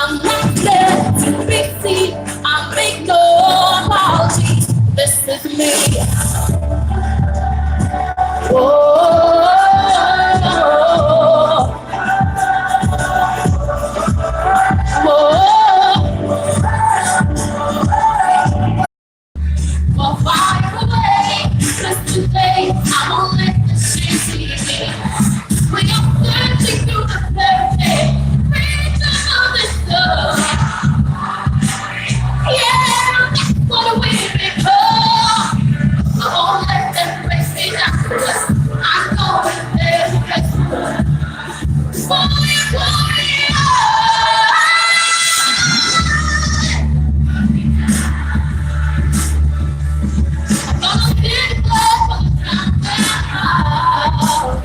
I'm not there to be seen. I make no apologies. This is me. Whoa, whoa. Well, fire away, 'cause today I won't let the shame see me. We are searching through the perfect freedom of the sun. Yeah, that's what we become. I won't let them break me down, 'cause I'm going there because for your glory. I'm gonna sing love for the sound.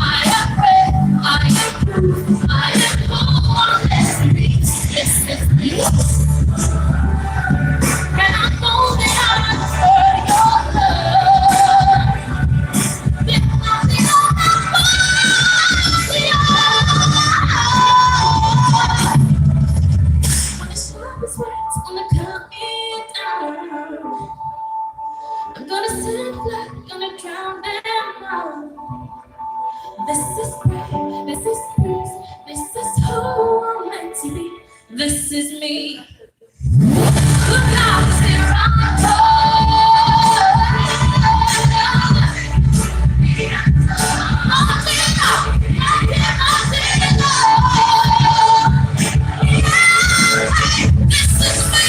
I am brave, I am true, I am who I'm meant to be. This is me. And I know that I'm worth your love. There's nothing on my body. When the sharpest words gonna cut me down, I'm gonna sing flat, gonna drown them out. This is great, this is peace, this is who I'm meant to be. This is me. Look out, here I come. This is me.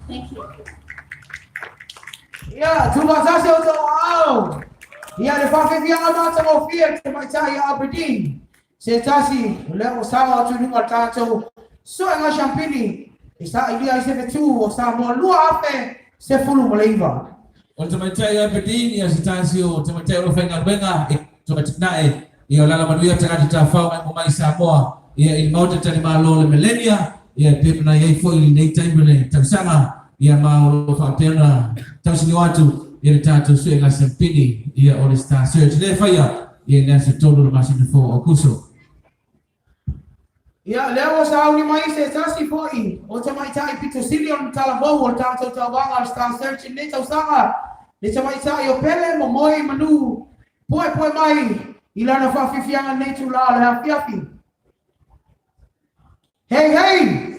Thank you. Ia, tumatasi o tau au. Ia, le whawhiwhianga mātangofie te maitai a Aberdeen. Se tasi, o lea o sawa atu nunga tātou suenga shampini. I sa ilia i se fetu o sa moa 2019. O le tamaitai Aberdeen, ia se tasi o tamaitai o lo whaingaluenga, e tumatinae, ia o lala manuia tagata tāwhau mai mo mai Samoa, ia i maota tani malo le millennia, ia pe na iai foi i nei taimi le tausaga, ia ma o lo whaapena tausini atu, ia le tātou suenga sampini, ia o le Star Search. Le whaia, ia le aso tolu le masina fō o kuso. Ia, lea ua sauni mai se tasi fo'i o tamaitai pito sili o le talavou o le tatou tauvaga o le Star Search i lenei tausaga, le tamaitai o Pele Momoe Manu, poepoe mai i lana faafiafiaga i lenei itulā o le afiafi. Hei, hei!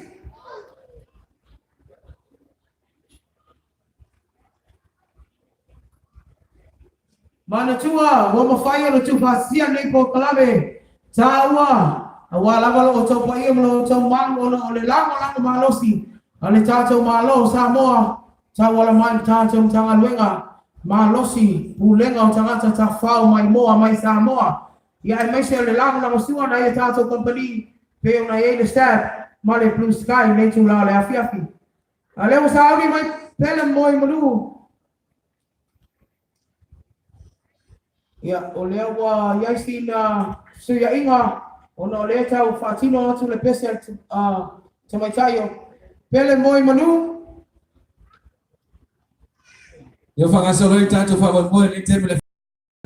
Manatua, ua mafai ona tuufaatasia lenei polokalame taua, aua lava lo outou paia ma lo outou malu ona o le lagolago malosi a le tatou Malo o Samoa tauala mai le tatou Matagaluega Malosi Pulega o Tagata Tafafao Maimoa mai Samoa, ia aemaise o le lagolagosua nai a tatou kamupani pei ona i ai le SAB ma le Blue Sky i lenei itula o le afiafi. A lea ua sauni mai Pele Moe Manu. Ia, o lea ua i ai sina fesuiaiga ona o lea e tau faatino atu le pese a tamaitai o Pele Moe Manu. Ia whangasolo i tātou whamoemoe nei te mele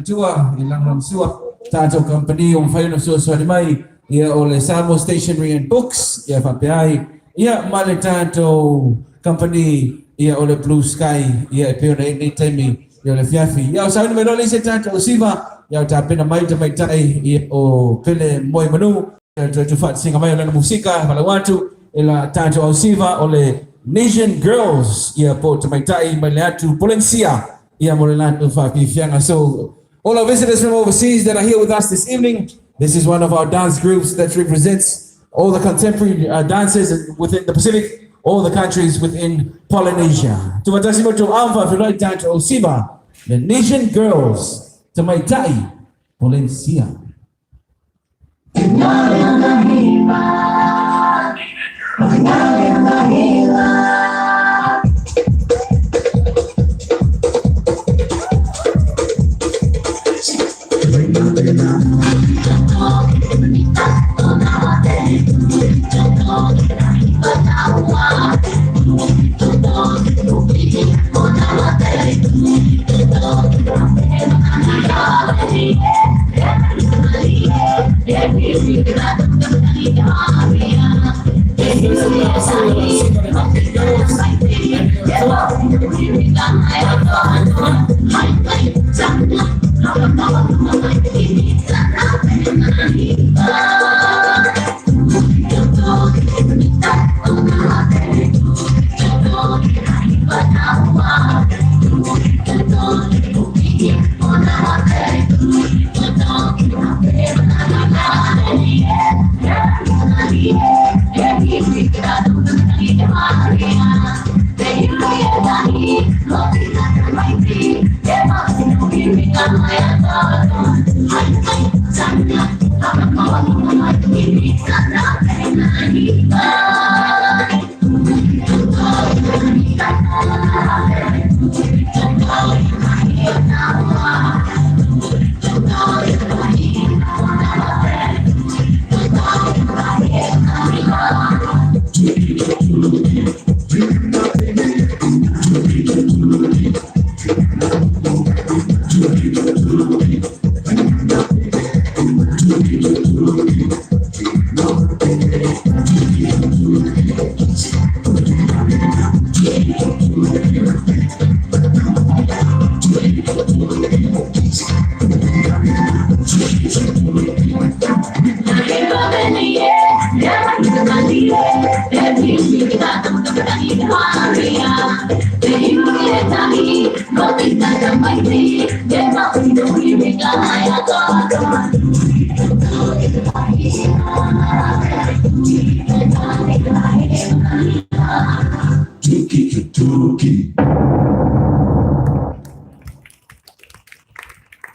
tua i lagolagosua tātou company o mawhai ona fesoasoani mai ia o le Samoa Stationery and Books ia whapea ai ia ma le tātou company ia o le Blue Sky ia e pei ona i nei taimi ia o le fiafi ia o sauni mai loa le isi tātou o Siva ia o tapena mai tamaitai ia o Pele Moe Manu ia toe tuufaatasiga mai o lana musika falau atu e la tātou au Siva o le Nation Girls ia po o tamaitai mai le atu Polenisia ia mo le latou faafiafiaga. So all our visitors from overseas that are here with us this evening, this is one of our dance groups that represents all the contemporary dances within the Pacific, all the countries within Polynesia. Tumatasi mo tou au faafeiloai tātou au Siva, the Nation Girls, tamaitai Polenisia.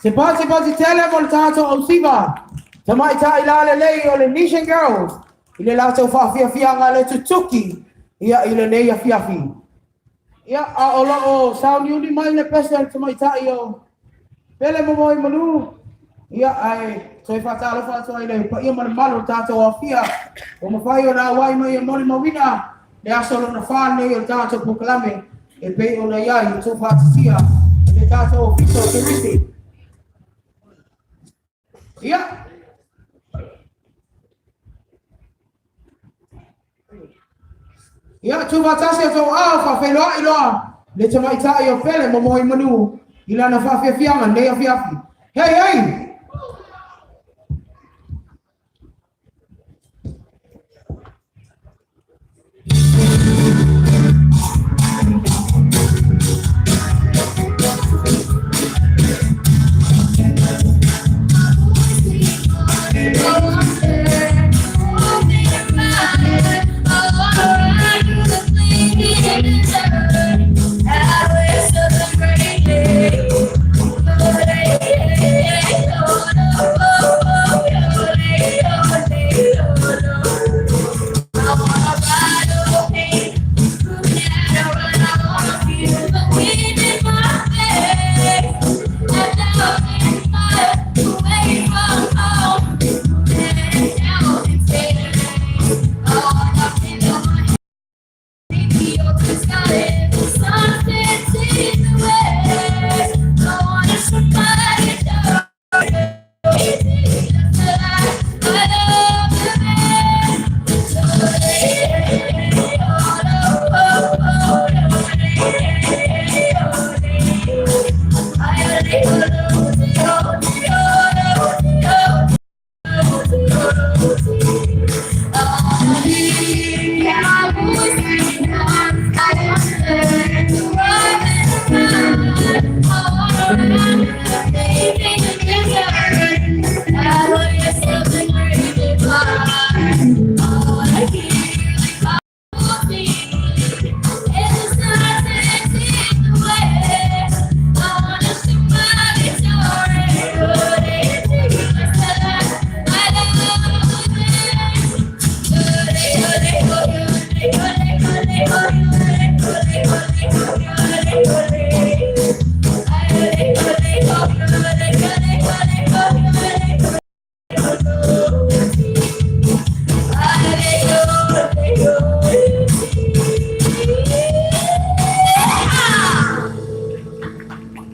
Se pasi pasi tele mo le tātou au siva. Tamaitai la le lei o le Nation Girls. I le latou faafiafiaga le tutuki ia i lenei afiafi. Ia, a o loo sauniuni mai le pese a le tamaitai o Pele mo moi manu. Ia, ae toe faatalofa atu ai le paia ma le mamalu o le tatou aofia ua mafai ona auai mai e molimauina le aso lona fa lenei o le tatou polokalame e pei ona i ai tuufaatasia e le tatou Ofisa o Turisi. Ia, Ia, tuufaatasi o tou ao faafeiloai loa le tamaitai o Pele mo moi manu i lana faafiafiaga nei afiafi. Hei, hei!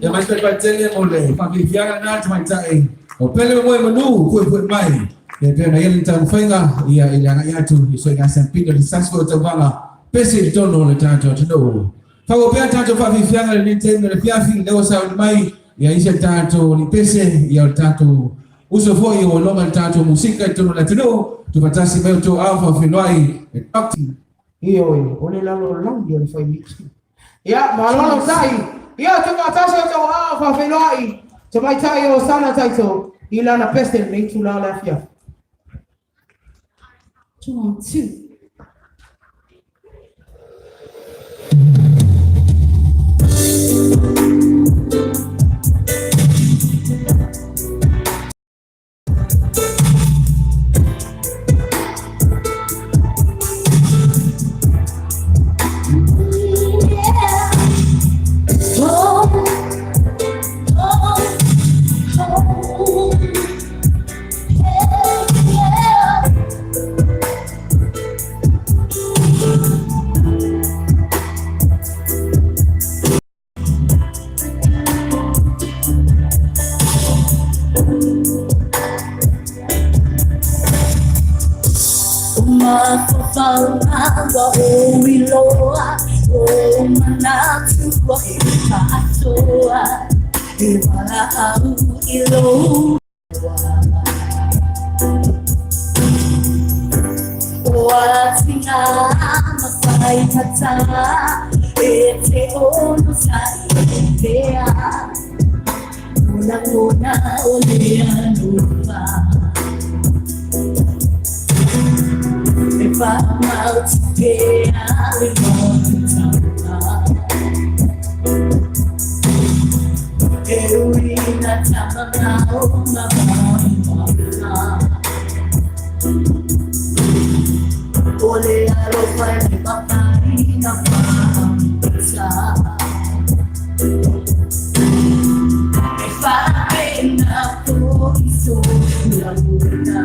Ia mai pe tele mo le whakirikianga nā te mai tai. O pele mo e manu, pue pue mai. Ia pei ona i ai le taumafaiga ia i le agai atu i soiga sampili o le sasi foi o tauvaga pese i totonu o le tatou atunuu. Faaauau pea tatou faafiafiaga i lenei taimi o le afiafi, lea ua sauni mai ia isi a tatou lipese, ia o le tatou uso foi ua iloga i le tatou musika i totonu o le atunuu, tuufaatasi mai outou ao faafeiloai e Doctor. Ioe, o le lalolagi o le fai miti. Ia, malo lau tai. Ia, tuufaatasi outou ao faafeiloai tamaitai o Sana Taito i lana pese i lenei itula o le afiafi. One, two. Mafaufau ua ou iloa, o manatu ua e faasoa, e valaau i lou Ua tina ma faigata e te onosai pea, o lagona o le alofa. E faamautu pea le motu taua. E ui ina tamamao ma maimauga. O le alofa e le mafai na faaamuta. E faapena foi sou lagona.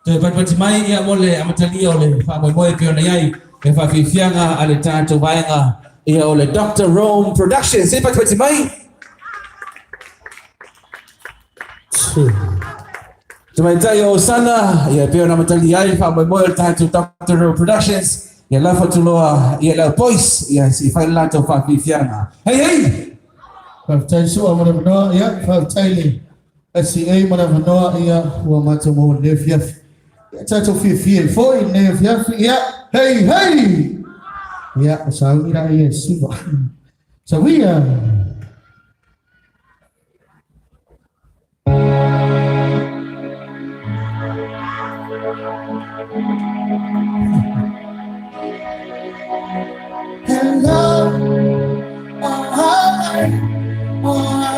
Toe patipati mai ia mo le amatalia o le faamoemoe pei ona i ai le faafiafiaga a le tatou vaega ia o le Doctor Rome Productions. Se patipati mai. Tamaitai o Osana, ia pei ona amatalia ai le faamoemoe o le tatou Doctor Rome Productions, ia lafo atu loa ia le au boys, ia se i fai le latou faafiafiaga. Hei hei! Faafetai Sua mo le avanoa, ia faafetai le SCA mo le avanoa, ia ua matou maua i lenei afiafi. Ia tatou fiafia ai foi i lenei afiafi, ia hei hei! Ia o sauni la ia e Suva. Sawia! Hello, oh, hi, oh,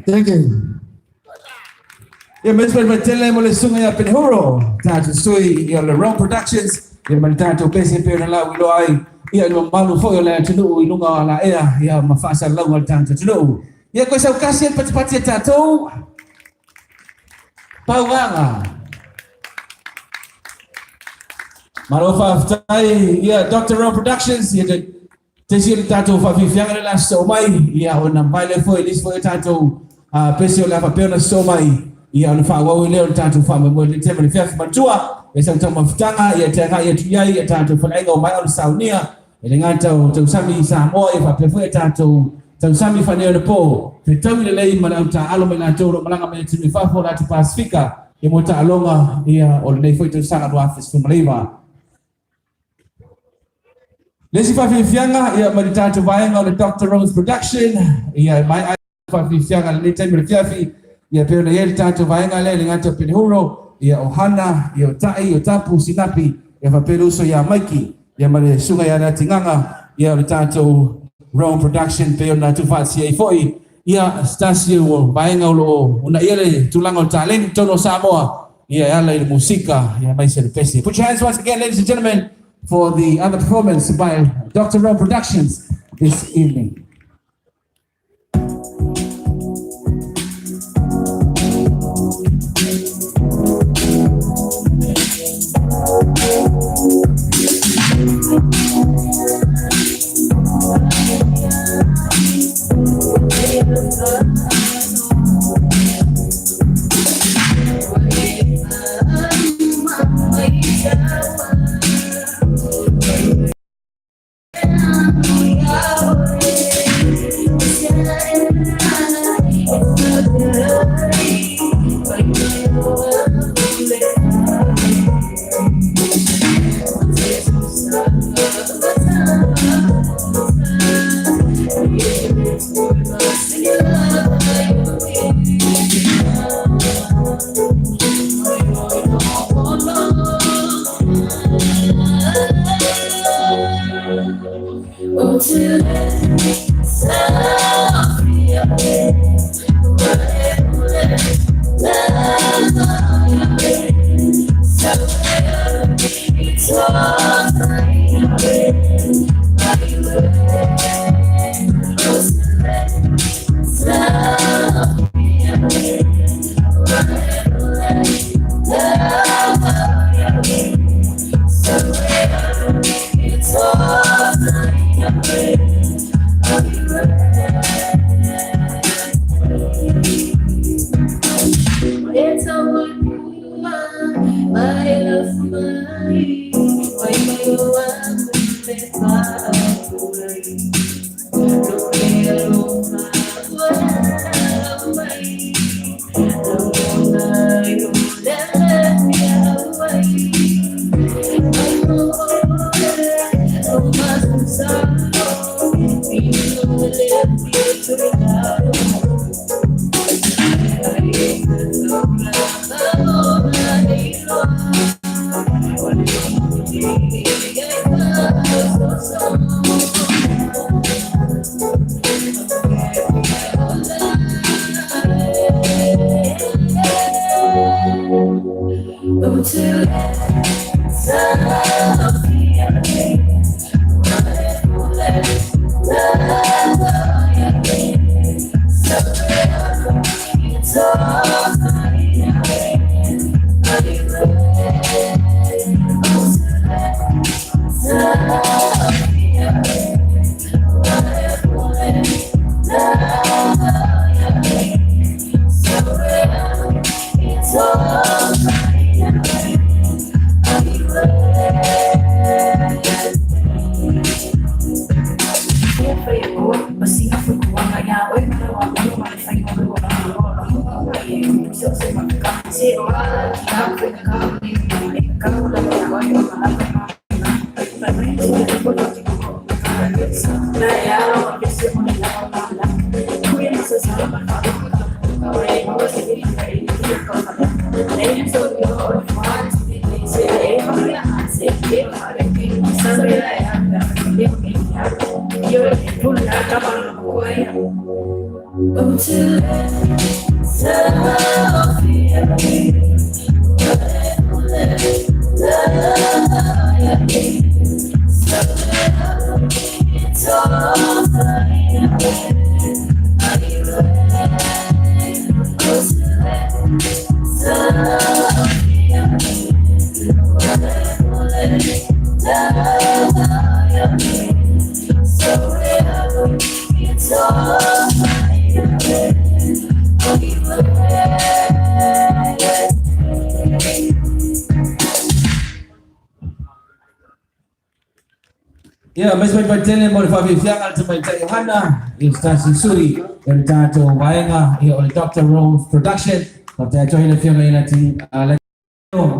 Thank you. Ia me spe tele mo le sunga ia Penehuro, tātou sui ia le Rome Productions, ia ma le tātou pese pe na lau i loa ai, ia le mamalu foi o le atunuu i luga o la ea, ia ma faasalalauga o le tātou atunuu. Ia koe sau kasi e patipati e tātou, pauanga. Malo faafetai ia Dr. Rome Productions, ia te tesi le tātou whawhiwhianga le la so mai, ia o na mai le foi, lisi foi o tātou pese o le awhapea na so mai, ia o le whaawau i leo le tātou whaamamo le tema le fiafi matua, e sau tau mafutanga, ia te anga ia tuiai, ia tātou whanainga o mai o le saunia, e le ngā tau tausami Samoa, ia whapea foi e tātou tausami whaneo le pō, te tau i le lei ma le au tā alo mai lātou ro malanga mai tunu whafo lātou Pasifika, ia mo tā alonga, ia o le nei foi tausaga 2019. Le isi faafiafiaga ia ma le tatou vaega o le Doctor Rose Production, ia mai ai faafiafiaga lenei taimi o le fiafi, ia pei ona i ai le tatou vaega lea i le gata o Penehuro, ia o Hana, ia o Ta'i, o Tapu, Sinapi, ia faapea le uso ia Maiki, ia ma le susuga ia Leatigaga, ia o le tatou Rome Production pei ona tuufaatasia ai foi, ia se tasi o vaega o lo o uunaia le tulaga o le taleni i totonu o Samoa, ia e ala i le musika, ia aemaise le pese. Put your hands once again, ladies and gentlemen, for the other performance by Doctor Rome Productions this evening. Ia, mais mai mai tele mo le faafiafiaga a le tamaitai Yohana i le Stasi Suri o le tatou vaega ia o le Dr. Rose Production. Faafetai atu ai le afioga i Lati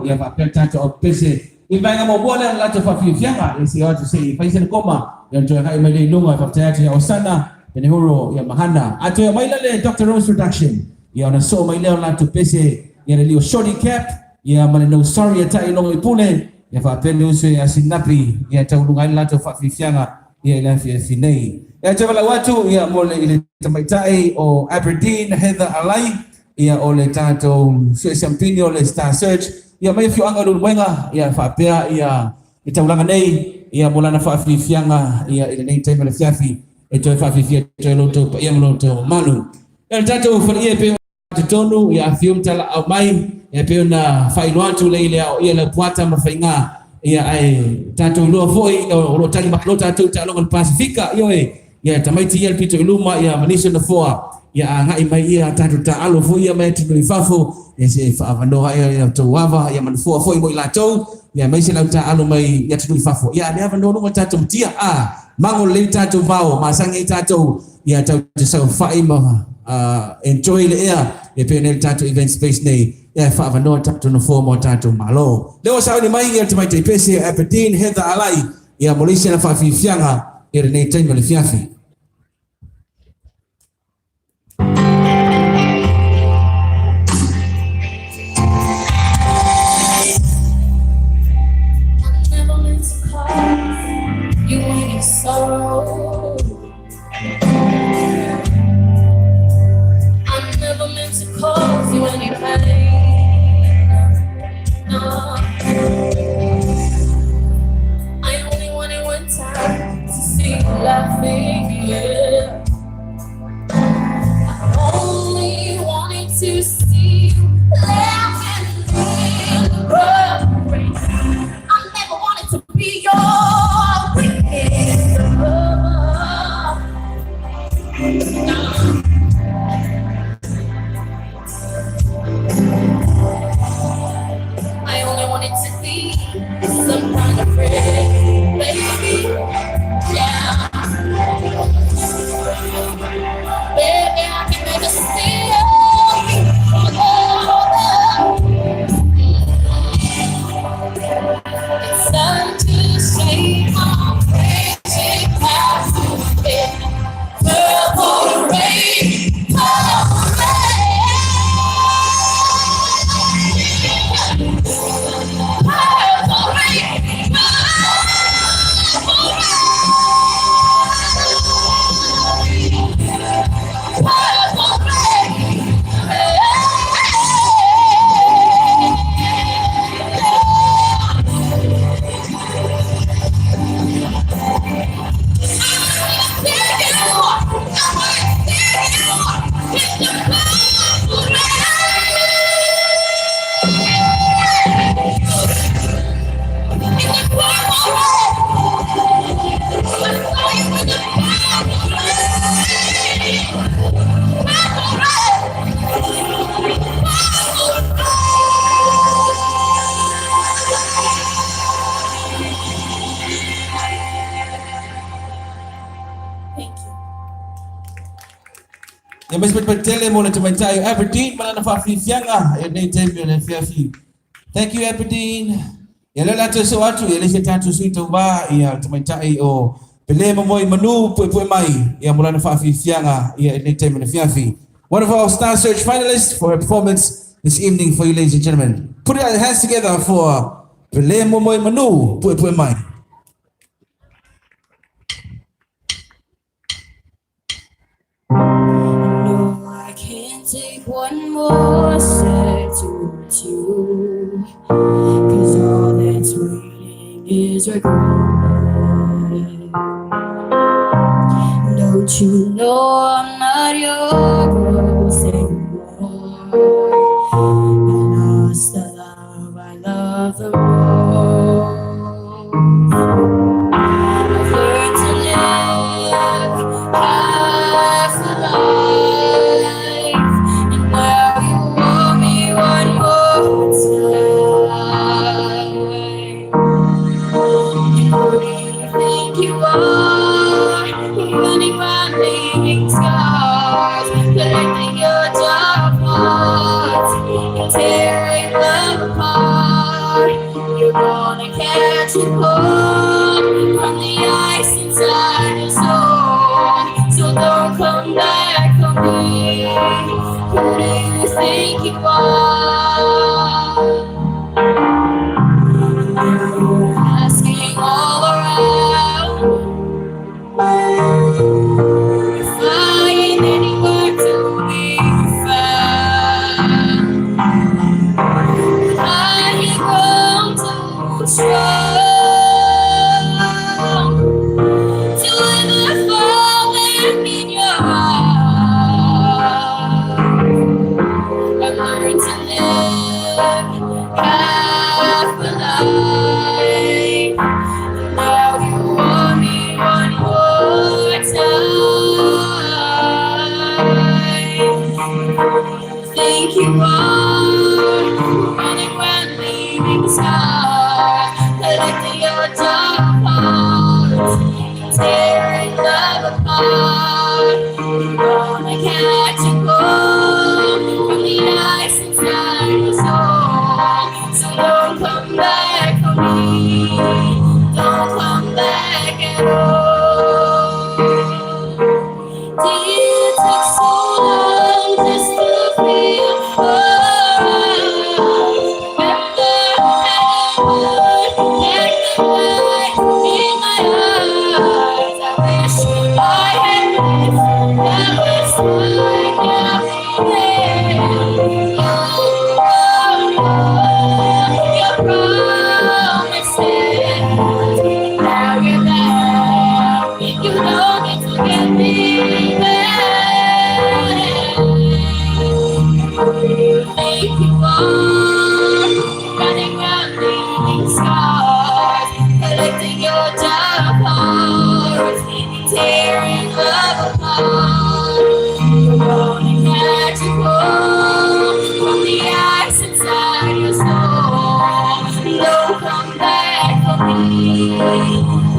ia faapea le tatou aupese i le vaega muamua lea o le latou faafiafiaga ia se i o atu se i fai se koma ia ona toe agai mai lea i luga. Faafetai atu ia Osana Penehuro ia Mahana. A toe aumai la le Dr. Rose Production ia ona soo mai lea o le latou pese ia le lio Shorty Cap ia ma le No Sorry e ta'i logo i pule ia faapea le uso ia Sinapi ia tauluga ai le latou faafiafiaga ia i le afiafi nei. Ia toe valaau atu ia mo le i le tamaitai o Aberdeen Heather Alai ia o le tatou sue siampini o le Star Search ia mai afioaga o Leulumoega ia faapea ia le taulaga nei ia mo lana faafiafiaga ia i lenei taimi o le afiafi e toe faafiafia atu ai lo outou paia ma lo outou mamalu. Ia le tatou faleie pei totonu ia afio ma talaau mai ia pei ona faailoa atu le i le aoaia le Puata ma Faiga ia ae tatou iloa foi o lo o tali malo tatou i taaloga o le Pasefika ioe ia tamaiti ia le pito i luma ia ma nisi o nofoa ia agai mai ia tatou taaalo foi ia mai atunuu i fafo ia se faaavanoa ia ia outou ava ia ma nofoa foi mo i latou ia aemaise le au taaalo mai i atunuu i fafo ia le avanoa luga tatou matia a mago lelei tatou vao masani ai tatou ia tau te saofai ma enjoy le ea e pei ona i le tatou event space nei ia e faaavanoa tatou nofoa mo tatou malo. Lea ua sauni mai ia le tamaitai pese Aberdeen Heather Alai ia mo le isi ana faafiafiaga i lenei taimi o le afiafi. I never meant to cause you any sorrow. I never meant to cause you any pain. No. I only wanted one time to see you laughing. Yeah. I only wanted to see you laughing in the purple rain. I never wanted to be your weakest lover. No. I only wanted to be some kind of friend, baby. Yeah. Baby, I can make a steal. It's time to shake my crazy past to bed. Purple rain, purple rain, purple rain, purple rain. Thank you. Ia mais mai tele mo le tamaitai o Aberdeen ma lana faafiafiaga i lenei taimi o le afiafi. Thank you Aberdeen. Ia lea o le a toe soo atu ia le isi a tatou sui tauva ia le tamaitai o Pele Momoe Manu Puepue mai ia mo lana faafiafiaga ia i lenei taimi o le afiafi. One of our Star Search finalists for her performance this evening for you, ladies and gentlemen. Put your hands together for Pele Momoemanu, Puepue Mai. No, I can't take one more step towards you. 'Cause all that's waiting is regret. Don't you know I'm not your ghost anymore? I lost the love I love the most. I've learned to live half a life, and now you want me one more time. And who do you think you are? Running round leaving scars, collecting your dark parts and tearing love apart. You're gonna catch a cold from the ice inside your soul. So don't come back for me. Who do you think you are? Now you're asking all around if I ain't anywhere to be found. I have grown too strong to ever fall back in your arms. I've learned to live half a life. And now you want me one more time. Think you are running round leaving scars, collecting your dark parts, tearing love apart. You're gonna catch a cold from the ice inside your soul. So don't come back for me. Don't come back at all. Did it take so long just to feel alright? Remember how you put back the light in my eyes. I wish I had lived that was like now. Your promises, now you're back. You don't need to get me back. Who do you think you are? Running round leaving scars, collecting your dark parts, tearing love apart. You're gonna catch a cold from the ice inside your soul. Don't come back for me. Who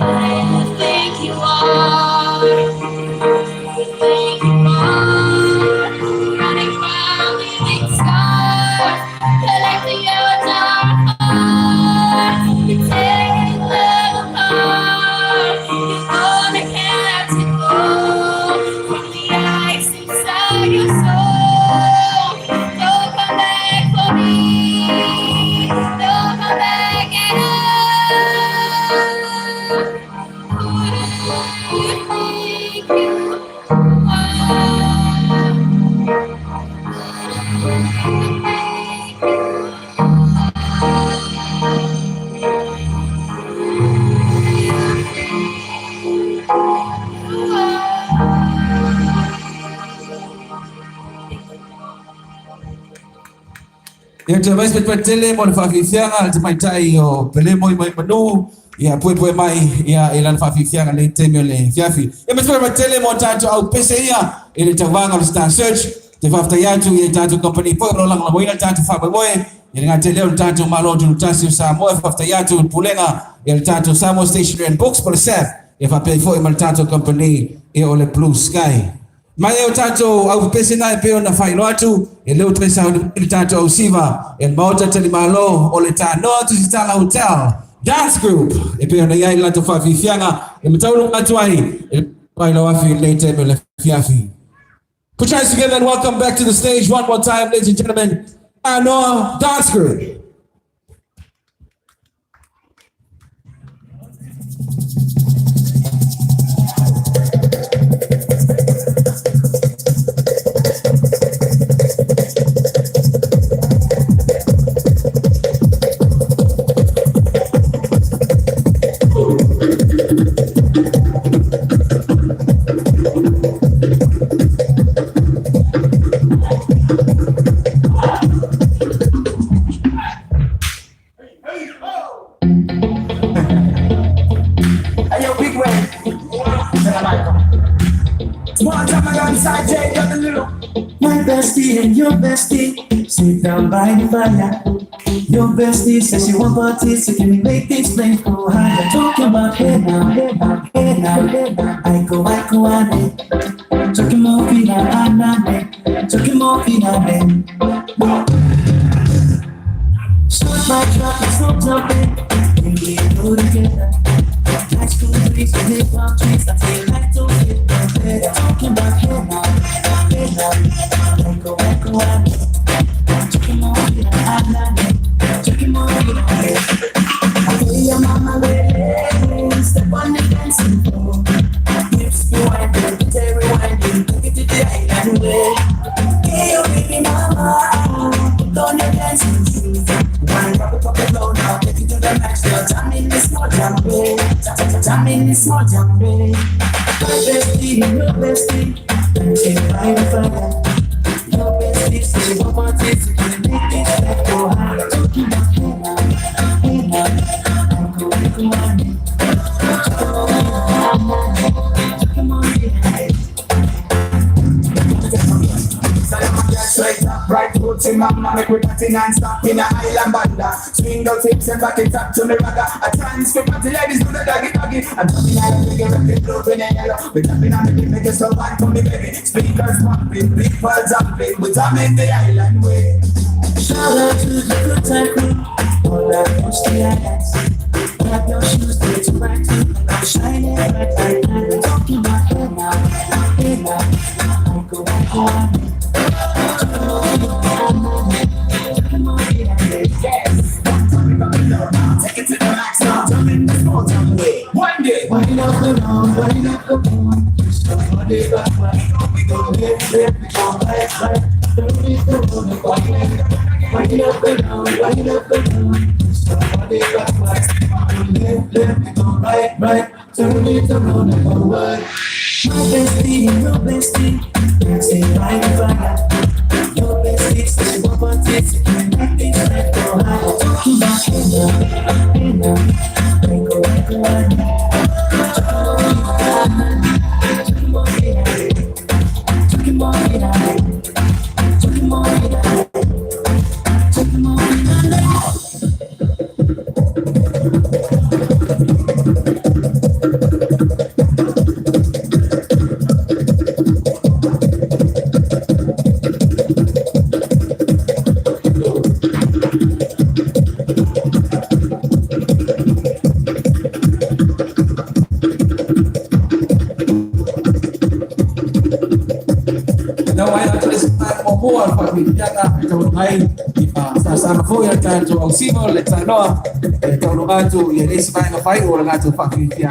do you think you are? Who do you think you are? Running round leaving scars, collecting your dark parts, you're tearing love apart. You're gonna catch a cold from the ice inside your soul. Don't come back for me. Don't come back at all. Who do you think you are? Who do you think you are? Who do you think you are? Thank you. Ia te mais tele mo le faafiafiaga le tamaitai o Pele Moemoemanu ia Puepue Mai ia i lana faafiafiaga le taimi o le afiafi. Ia ma tele mo tatou aupese ia i le tauvaga o le Star Search te faafetai atu i tatou kamupani foi o lo o lagolagoina le tatou faamoemoe i le gatele o le tatou Malo Tutoatasi o Samoa. E faafetai atu i le Pulega ia le tatou Samoa Stationery and Books po o le SAB ia faapea ai foi ma le tatou kamupani ia o le Blue Sky. Mai e o tatou aupese na e pei ona faailoa atu e leo toe sauni le tatou ausiva e le Maota Talimalo o le Tanoa Tusitala Hotel Dance Group e pei ona i ai le latou faafiafiaga e mataulu atu ai e le vailaoafi i lenei taimi o le afiafi. Put your hands together and welcome back to the stage one more time, ladies and gentlemen, Anoa Dance Group. Hey, yo, Big Red. One time alongside Jay W. My bestie and your bestie sit down by the fire. Your bestie says she want parties, so can we make this flame go higher? Talking about hey now, hey now, hey now, hey now. I go, ane. Talking more, fina, anane. Talking more, fina, ane. Start my truck, let's no jumping. Can we go together? High school dreams, big palm trees. I feel like don't get no better. Talking about hey now, hey now, hey now. I go, ane. Talking more, fina, anane. Talking more, fina, ane. Hey, your mama, way. Step on the dancing floor. Hips be winding, get rewinding. Take it to the island way. Hey, your baby mama, put on your dancing shoes. One drop it, pop it low now, take it to the max. Girl, jam in this small jam, way. Jam in this small jam, way. My bestie, your bestie, dancing by the fire. Your bestie says she want parties, so can we make this life go high? Talking about hey now, hey now, I go, ane. Straight up, right foot in mama, make we party non-stop in a island banda. Swing those hips and back it up to me ragga. A chance to party ladies do the doggy doggy. I'm jumping out of the red, blue, green and yellow. We jumping on the beat, make it so hot for me baby. Speakers pumping, people jumping, we jamming the island way. Shout out to the good time crew, all across the islands. Grab your shoes, get to right to, and I'm shining bright like diamonds. Talking about hey now, hey now, I go, ane. Take it to the max now, jump in the small jump way. One day, wind up the round, wind up the moon. Somebody back, we go left, left, we go right, right. Turn it around, wind up the round, wind up the moon. Somebody back, left, left, we go right, right. Turn it around and forward. My bestie, your bestie, dancing by the fire. Your bestie says she want parties, so can we make this life go high? Talking about hey now, hey now, I go, ane. Talking more, hey now, talking more, hey now, talking more, hey now. Mua whakawhiringa e taunu mai i whasasama foi a tātou au simo le tānoa e taunu atu i e leisi mai ngā whai o la ngātou whakawhiringa.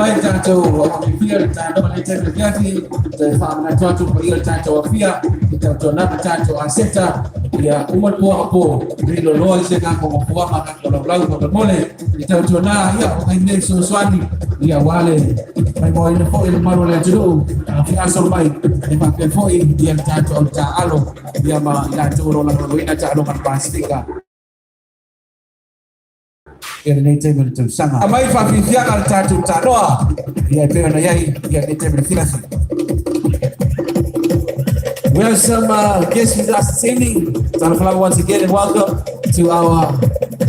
mai le tatou auafiafia le tanoa i lenei taimi o le afiafi, toe faamanatu atu le paia o le tatou afia, i tatou napa tatou aseta, ia uma le po po, lilo loa i se agaga o mafuaga agaga o laulau faamolemole, i tatou na, ia o nai mea fesoasoani, ia aua le maimoaina foi le mamalu o le atunuu, fegasolo mai, e faapea foi ia le tatou au taaalo, ia ma i latou o lo o lagolagoina taaloga a le Pasefika. Ia lenei taimi o le tausaga. Aumai faafiafiaga a le tatou tanoa, ia e pei ona i ai ia lenei taimi o le afiafi. We have some guests with us this evening. Talofa lava once again and welcome to our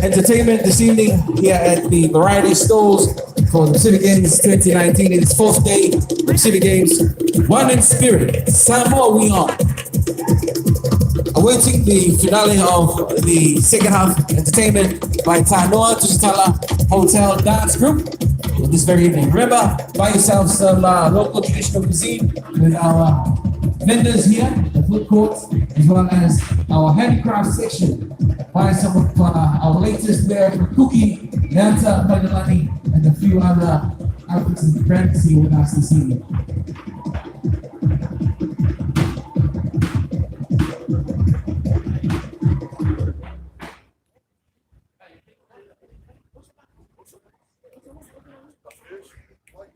entertainment this evening here at the Variety Stalls for the Pacific Games 2019. It is fourth day, the Pacific Games, one in spirit. Samoa we are. Awaiting the finale of the second half entertainment by Tanoa Tusitala Hotel Dance Group this very evening. Remember, buy yourself some local traditional cuisine with our vendors here, the food court, as well as our handicraft section. Buy some of our latest wear from Cookie, Nanta, Magalani, and a few other outfits and brands here with us this evening.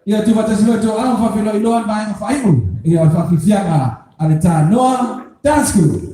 Ia tuufaatasi foi toaga ma faafeiloailoa le vaega faaiu ia o le faafiafiaga a le Tanoa Dance Group.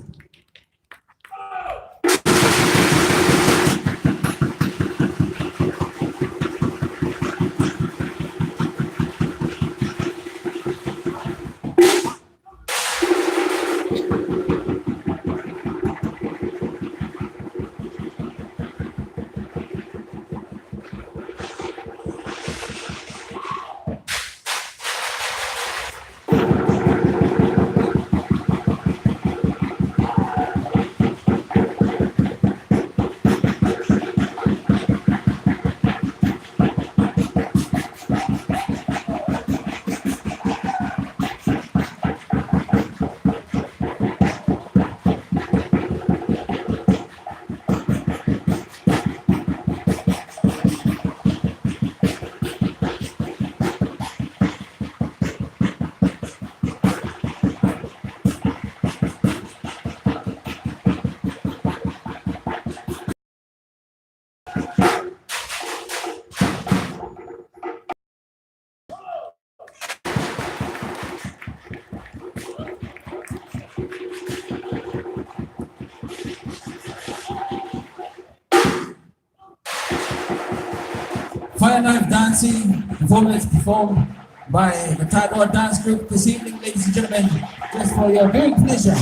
Fire Knife Dancing performance performed by the Tanoa Dance Group this evening, ladies and gentlemen, just for your very pleasure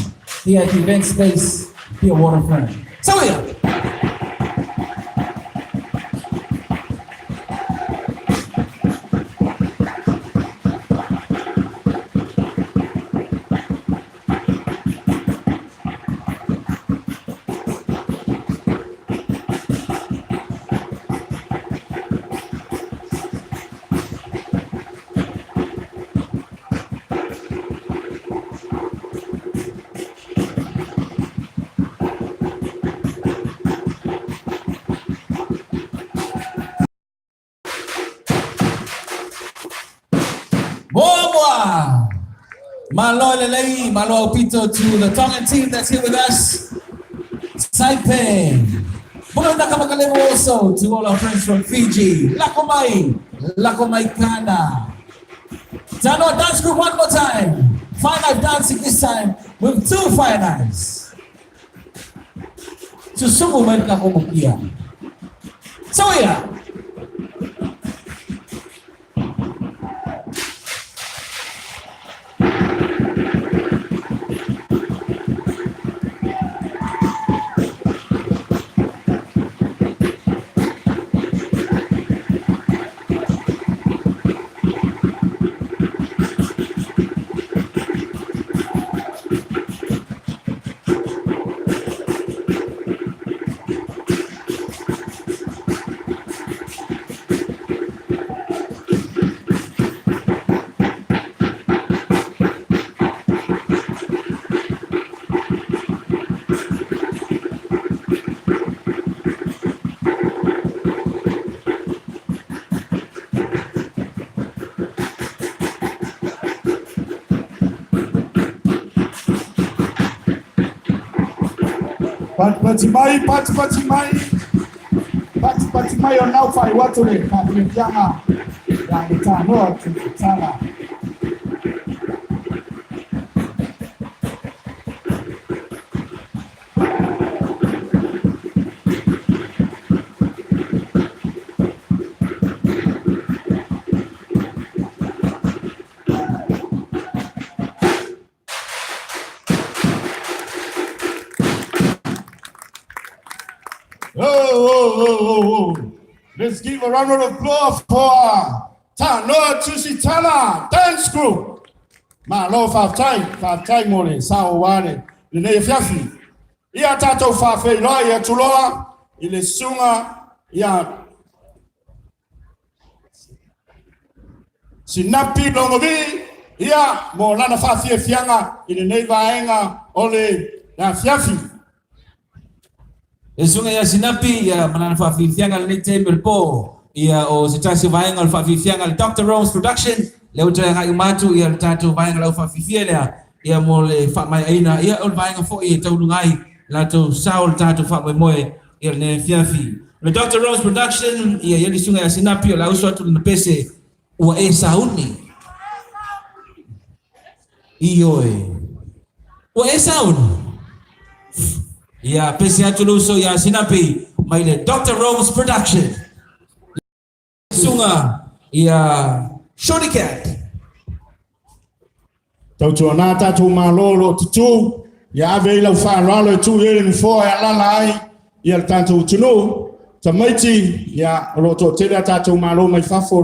here at the event space here at Waterfront. So yeah. Moa! Malo lelei, malo aupito to the Tongan team that's here with us. Saipan. Bula nakamakalevu also to all our friends from Fiji. Lako mai, lako mai kana. Tanoa Dance Group one more time. Fire knife dancing this time with two fire knives. Susumu mai ka kumukia. So yeah. Patipati mai, patipati mai, patipati mai o nau whai watu le whaafiafiaga ia le Tanoa Tusitala. Oh, oh, oh, oh, oh. Let's give a round of applause for Tanoa Tusitala Dance Group. Malo faafetai, faafetai mo le sao aua le lenei afiafi. Ia tatou faafeiloai atu loa i le susuga ia Sinapi Logovii ia mo lana faafiafiaga i lenei vaega o le afiafi. E susuga ia Sinapi ia ma lana faafiafiaga i lenei taimi o le po. Ia o se tasi o vaega o le faafiafiaga a le Doctor Rose Production, lea ua toe agai uma atu ia le tatou vaega lau faafifia lea ia mo le faamaeaina ia o le vaega foi e tauluga ai latou sao o le tatou faamoemoe ia lenei afiafi. O le Doctor Rose Production ia ia le susuga ia Sinapi o le a uso atu lana pese ua e sauni. Ioe. Ua e sauni. Ia pese atu le uso ia Sinapi mai le Doctor Rose Production. Susuga ia Shorty Cat. Tautuana tatou Malo o lo o tutū, ia ave ai lau faaaloalo e tuu i ai le nofoa e alaala ai ia le tatou atunuu. Tamaiti, ia, o lo o toatele a tatou Malo mai fafo o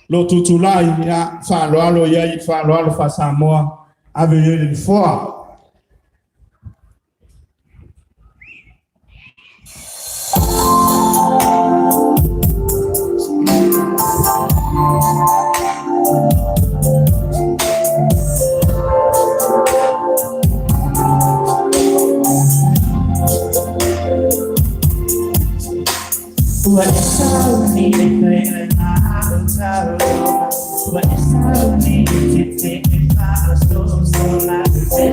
lo o tutulai, ia, faaaloalo i ai, faaaloalo faa-Samoa, ave i ai le nofoa. Ua e sauni e fai ai ma au tau Ua e sauni e tete e faasosola E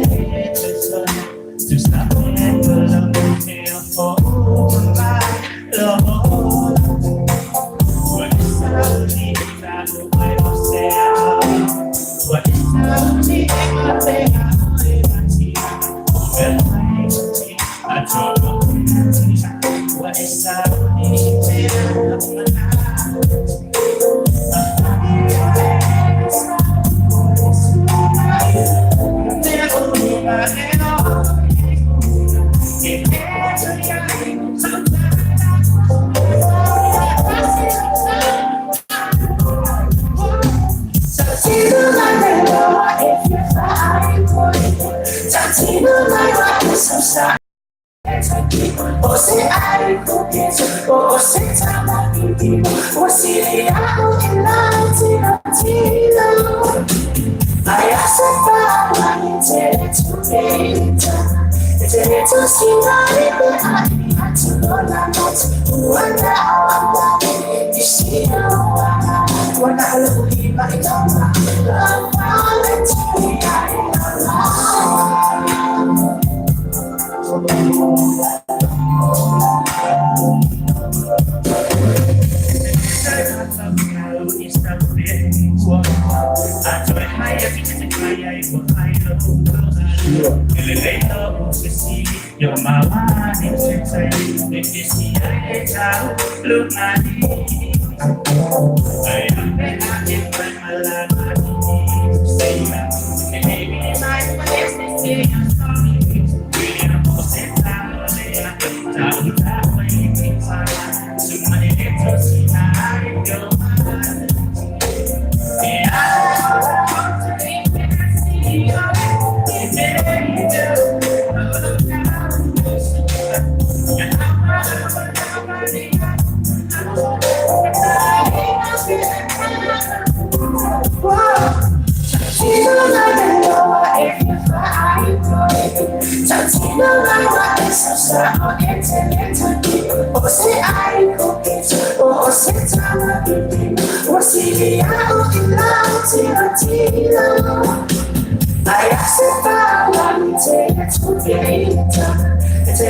e te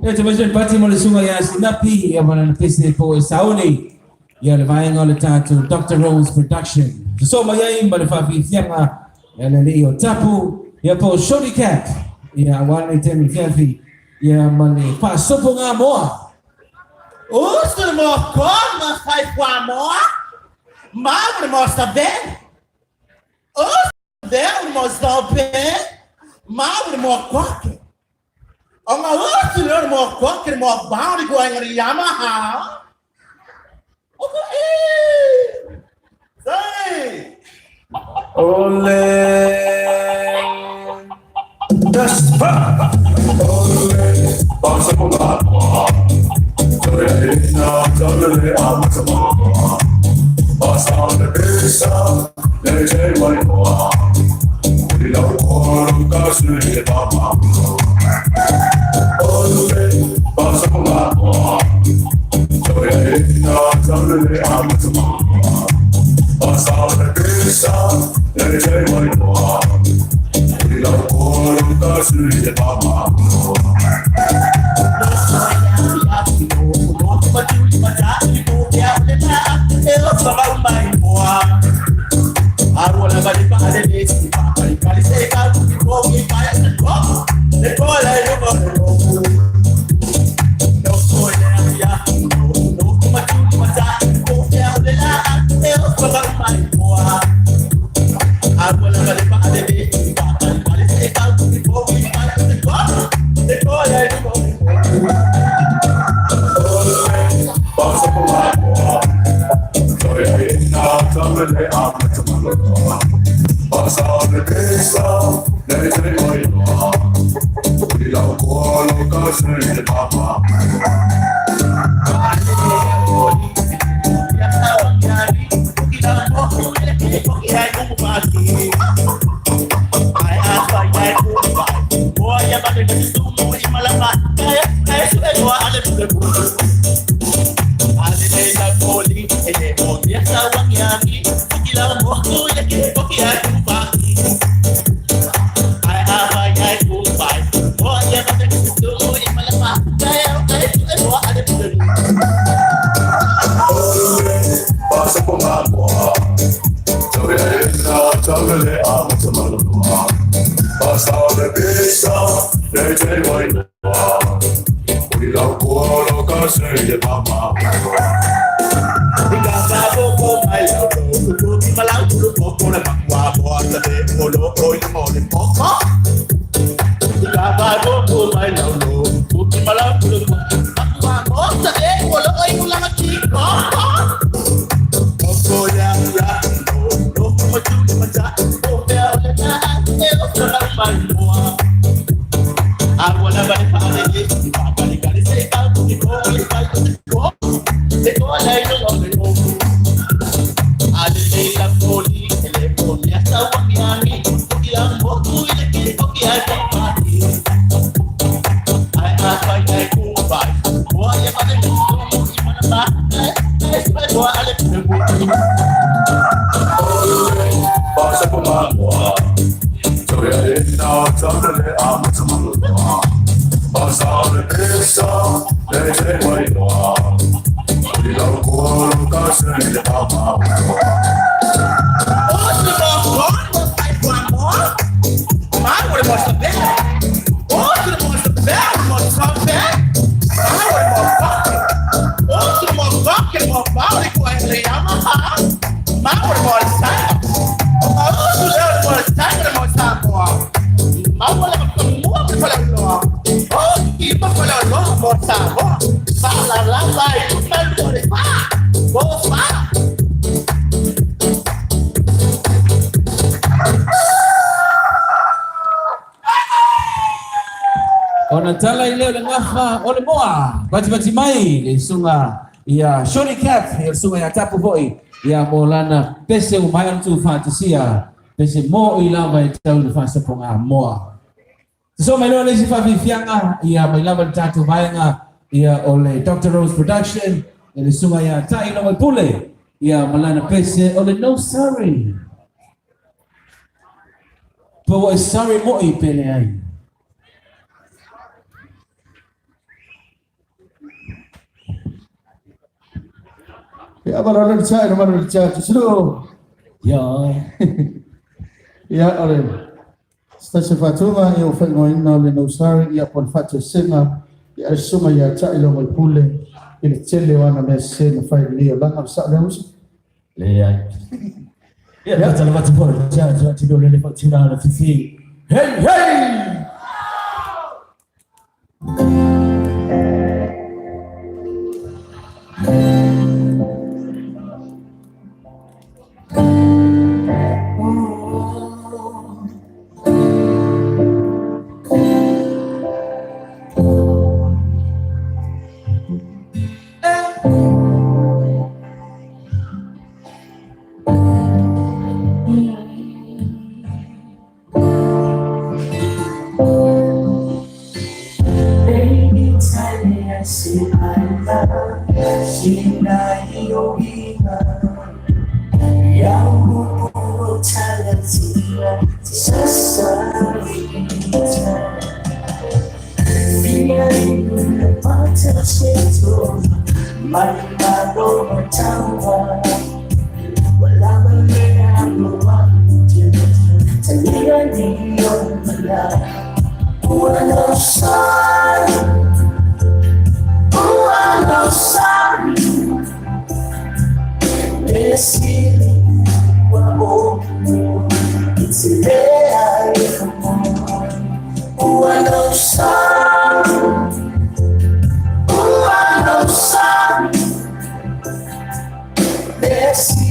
Ia te maisen pati mo le sunga ia sinapi ia mana na pese po e sauni ia le vaenga o le tātou Dr. Rose Production. So mai ai ma le whawhiwhianga ia le lei o tapu ia po Shorty Cat ia wane te mi fiafi ia ma le whasopo ngā moa. Usu mo kon ma fai kwa moa. Ma mo sabe. Usu de mo sabe. Ma mo kwake. Anga usu le mo kwake mo bauri ko ngari Yamaha. Oko e. Sai. Ole. Despa. Ole. Pasa con la Ona tala i leo le ngafa o le moa. Bati bati mai le sunga ia Shorty Cap, ia sunga ia tapu hoi. Ia mo lana pese o mai antu fantasia. Pese mo i lava e tau le whasaponga moa. So mai loa le isi whawhiwhianga, ia mai lava le tātou vaenga, ia o le Dr. Rose Production, ia le sunga ia tai longa pule, ia malana pese o le no sorry. Pa wa e sorry mo i pele ai. Ia mara le tsa mara le tsa tu. Ia. Ia ole. Stase fatunga ia o whaingoina le no sorry ia pon fatu singa ia sunga ia tsa ilo mai pule i le tele wana me se na whai ni o langa sa le usa. Le ai. Ia tala vatu po tsa tsa tino le le fatina le fifi. Hey hey! Desce.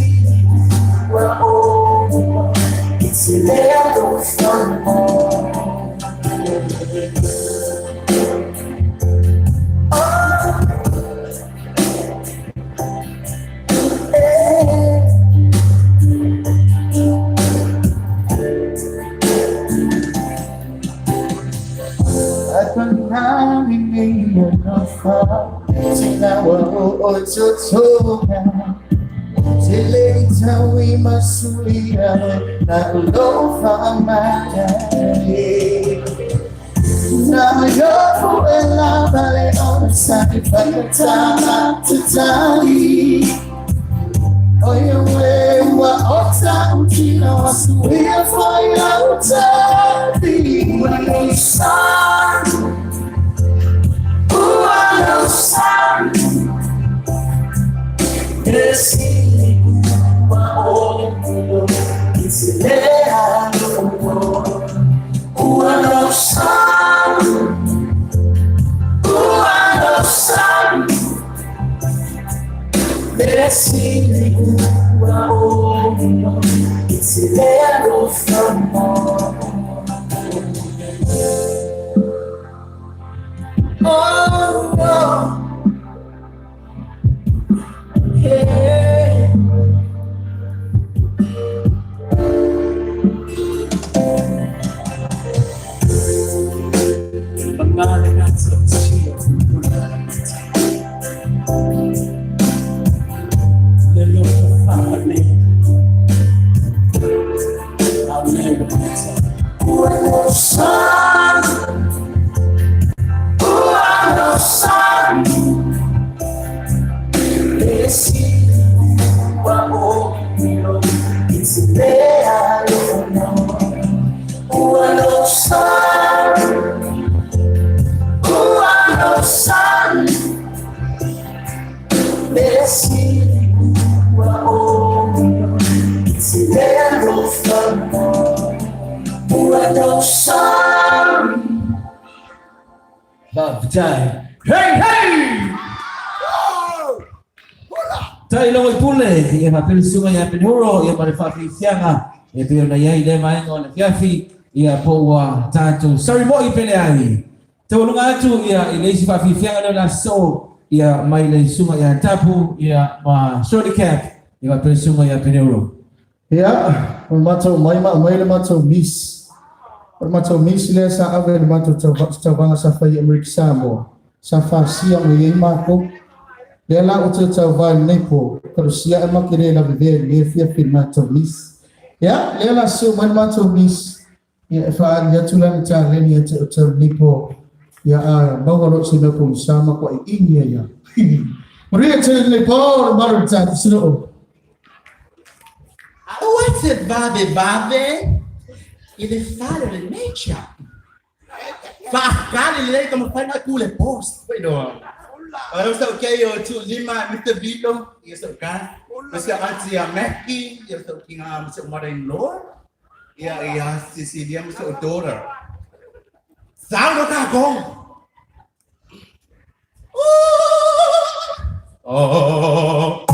Tai longo i pule, ia mapele sunga ia penuro, ia mare whawhiwhianga, ia peo na iai le maenga o le fiafi, ia pōua tātou. Sorry mo i pele ai. Te walunga atu, ia i leisi whawhiwhianga leo la so, ia mai le sunga ia tapu, ia ma shorty cap, ia mapele sunga ia penuro. Ia, o matou mai ma mai le matou mis. O le matou mis lea sa ave le matou tauvaga sa fai i Amerika Samoa. Sa fasia mai ai makou. Lea la ou te tauva i lenei po, talosia e ma ke le lavevea i lenei afiafi i le matou mis. Ia, lea la seu mai le matou mis, ia e faaali atu lana taleni ia te outou i lenei po. Ia, a maua loa se mea pogisa ma koa iini ai ia. Manuia tele lenei po, le mamalu o le tatou atunuu. Aua e te vavevave i le fale o lenei tiapi. Faakali lelei ka mafai ona tu le boss. O sa okay o tu lima Mr. Vito, ia sa ka. Mr. Auntie Mackie, ia sa kinga Mr. Mother-in-law. Ia ia Cecilia Mr. Daughter. Sao no ka go. Oh.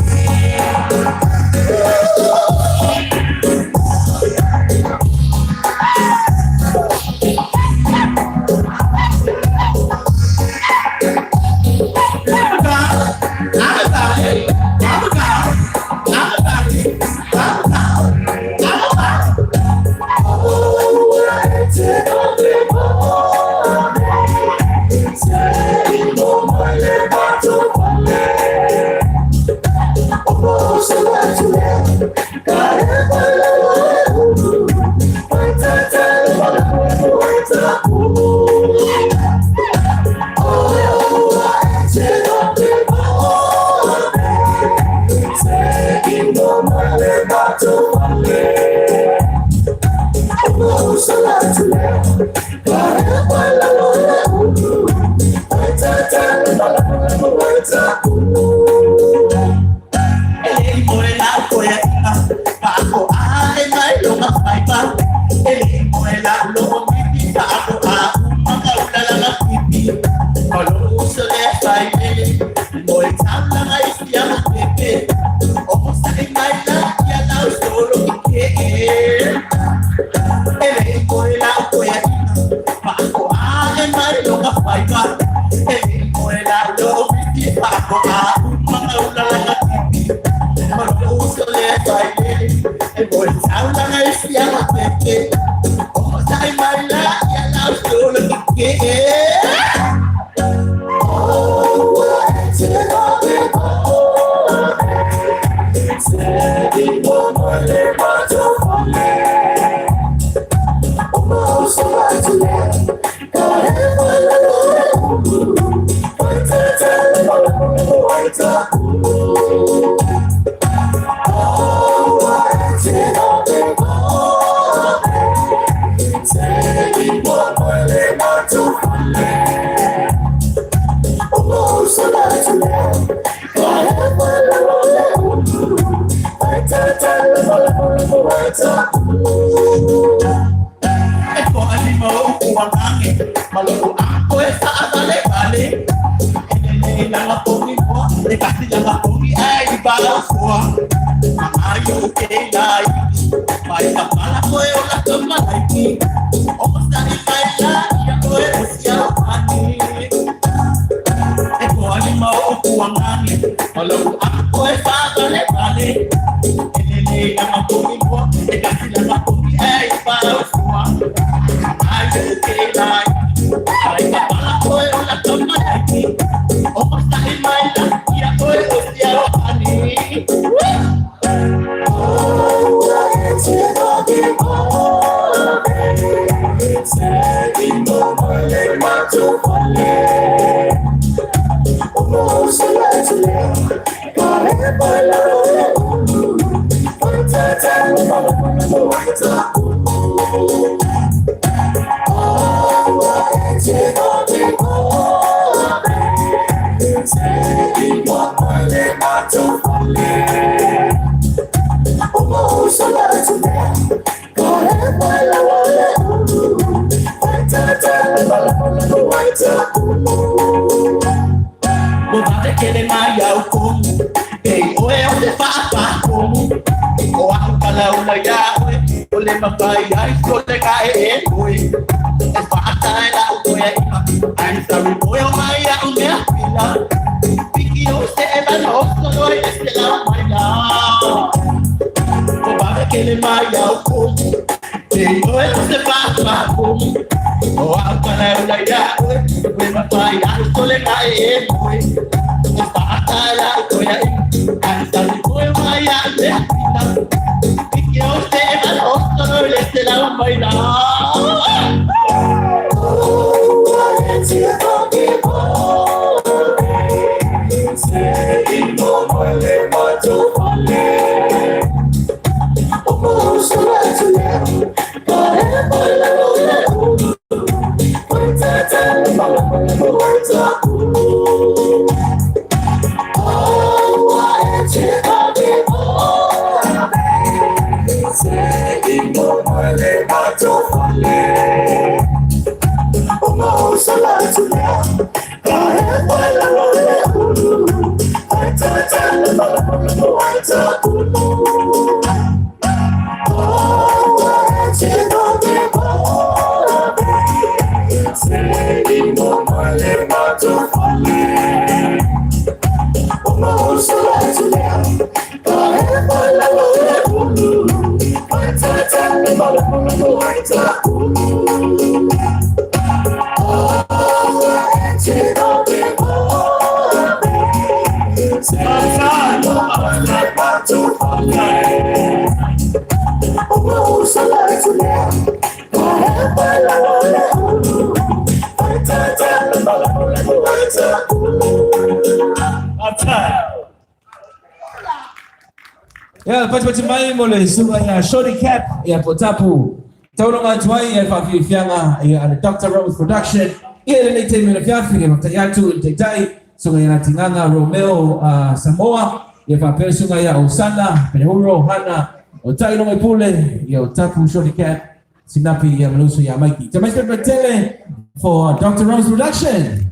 Ia, patipati mai mo le susuga ia Shorty Cap ia Potapu. Taulunga atu ai ia le faafiafiaga ia a le Doctor Rose Production. Ia lenei taimi o le afiafi ia faafetai atu i le Taitai, susuga ia Latigaga Romeo Samoa, ia faapea le susuga ia Osana Penehuro Hana o Tailoga i Pule, ia o Tapu Shorty Cap Sinapi ia ma le uso ia Maiki. Te mai pepe tele for Doctor Rose Production.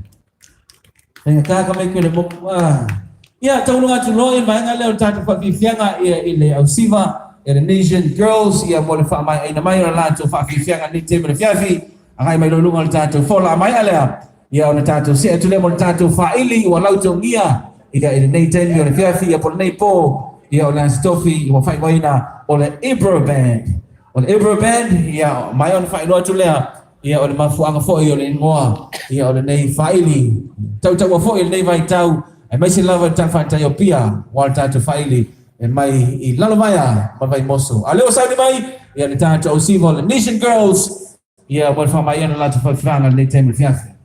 Faigata ka mai le moku a. Ia, taulunga atu loa i le vaega lea o le tatou faafiafiaga ia i le ausiva ia le Nation Girls ia mo le faamaeaina mai o le latou faafiafiaga nei taimi o le afiafi. Agai mai loa i luga o le tatou fola maea lea. Ia ona tatou see atu lea mo le tatou faaili ua lautogia ia i lenei taimi o le afiafi ia po o lenei po ia o le Aso Tofi ua faaigoaina o le Ibro Band. O le Ibro Band ia maea ona faailoa atu lea ia o le mafuaaga foi o le igoa ia o lenei faaili tautaua foi i lenei vaitau aemaise lava i le talafatai o Apia aua le tatou faaili e mai i Lalovaea ma Vaimoso. A o lea ua sauni mai ia le tatou ausiva o le Nation Girls ia mo le faamaea o le latou faifefaga i lenei taimi o le afiafi.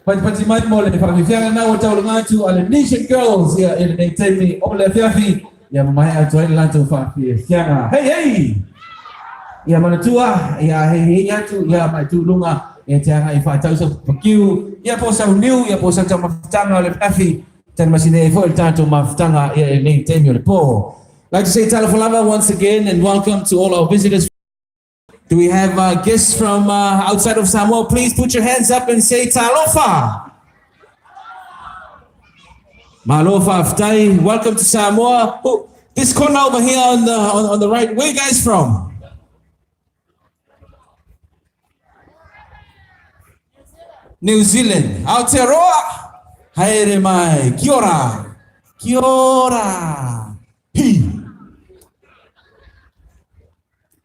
Patipati mai mo le faafiafiaga lena ua taulaga atu a le Nation Girls ia i lenei taimi o le afiafi ia mamae atu ai le latou faafiafiaga. Hei hei! Ia manatua, ia hei hei atu, ia mai tu lunga, ia te anga i whaatau sa pakiu, ia po sau niu, ia po sau taumafataga o le afiafi, tali masine ai foi le tatou mafutaga ia i lenei taimi o le po. Like to say talofa lava once again and welcome to all our visitors. Do we have uh, guests from uh, outside of Samoa? Please put your hands up and say talofa. Malo fa'afetai. Welcome to Samoa. Oh, this corner over here on the on, on the right, where you guys from? New Zealand. Aotearoa. Haere mai. Kia ora. Kia ora. Hi.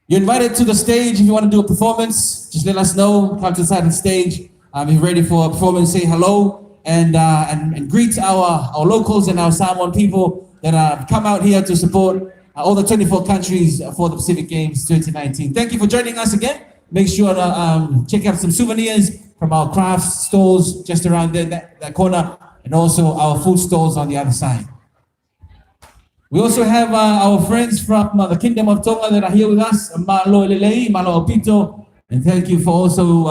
You're invited to the stage if you want to do a performance. Just let us know. Come to the side of the stage. If you're ready for a performance, say hello and greet our locals and our Samoan people that have come out here to support all the 24 countries for the Pacific Games 2019. Thank you for joining us again. Make sure to check out some souvenirs from our craft stalls just around there, that corner, and also our food stalls on the other side. We also have our friends from the Kingdom of Tonga that are here with us, Malo Lelei, Malo Opito, and thank you for also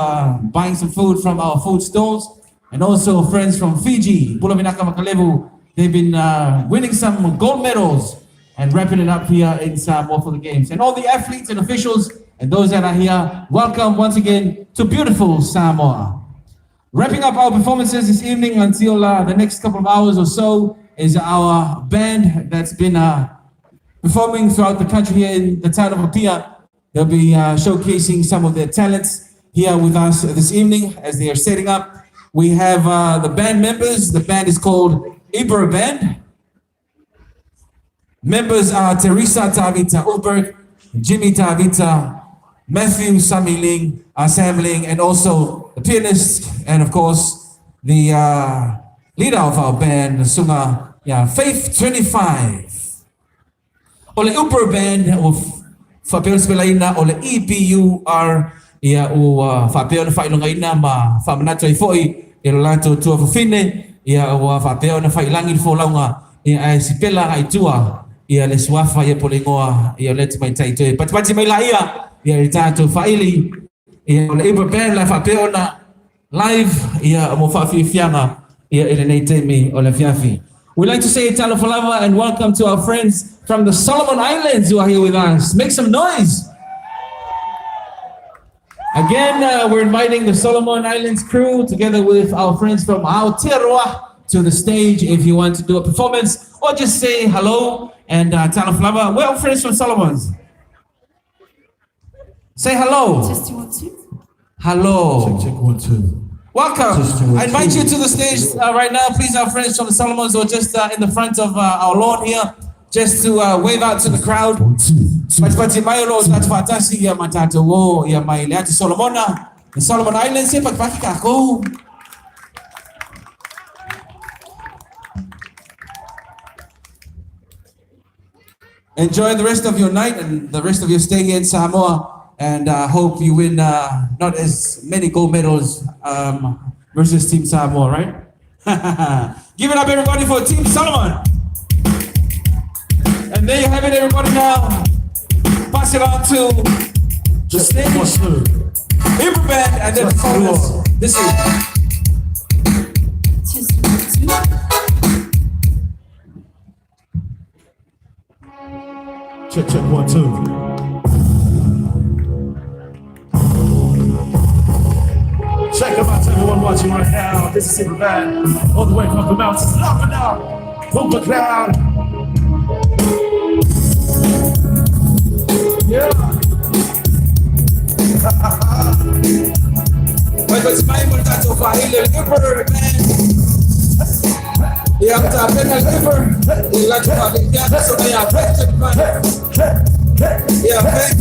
buying some food from our food stalls. And also friends from Fiji, Bulavinaka Makalevu, they've been winning some gold medals and wrapping it up here in Samoa for the Games. And all the athletes and officials and those that are here, welcome once again to beautiful Samoa. Wrapping up our performances this evening until the next couple of hours or so is our band that's been performing throughout the country here in the town of Apia. They'll be showcasing some of their talents here with us this evening as they are setting up. We have the band members. The band is called Ibra Band. Members are Teresa Tavita Ulberg, Jimmy Tavita, Matthew Samling, Samling, and also the pianist, and of course, the leader of our band, Sunga, Faith 25. O le Uber Band, o faapea ona sepelaina o le EBUR, ia ua faapea ona faailogaina ma faamanatu ai foi i lo latou tuafafine, ia ua faapea ona faiilagi le folauga, ia ae sipela agai i tua ia le suafa ia po o le igoa ia o lea tamaitai toe patipati mai laia ia i le tatou faaili ia o le Uber Band la faapea ona live ia mo faafiafiaga ia i lenei taimi o le afiafi. We'd like to say talofa lava and welcome to our friends from the Solomon Islands who are here with us. Make some noise. Again, we're inviting the Solomon Islands crew together with our friends from Aotearoa to the stage if you want to do a performance or just say hello and talofa lava. We're all friends from Solomons. Say hello. Testing 1, 2. Hello. Check, check, 1, 2. Welcome. Testing, one, I invite two. you to the stage right now. Please, our friends from the Solomons or just in the front of our lawn here, just to wave out to the crowd. 1, 2, 2. Patipati mai o lo o tatou faatasi ia ma tatou o ia mai le atu Solomona, the Solomon Islands, se patipati kākou. Enjoy the rest of your night and the rest of your stay here in Samoa, and hope you win not as many gold medals versus Team Samoa, right? Give it up, everybody, for Team Solomon. And there you have it, everybody. Now, pass it on to the stage, 1, 2. Ibra Band, and then performance this evening. Testing 1, 2. Check, check, 1, 2. Check them out, everyone watching right now. This is Ibra Band, all the way from the mountains. Love it up, Pumpa Cloud. Yeah. Wait, mai mo le tatou faaili o le Ibra Band. Ia tapena le Ibra, i latou faafiafiaga so ia Faith 25. Ia Faith.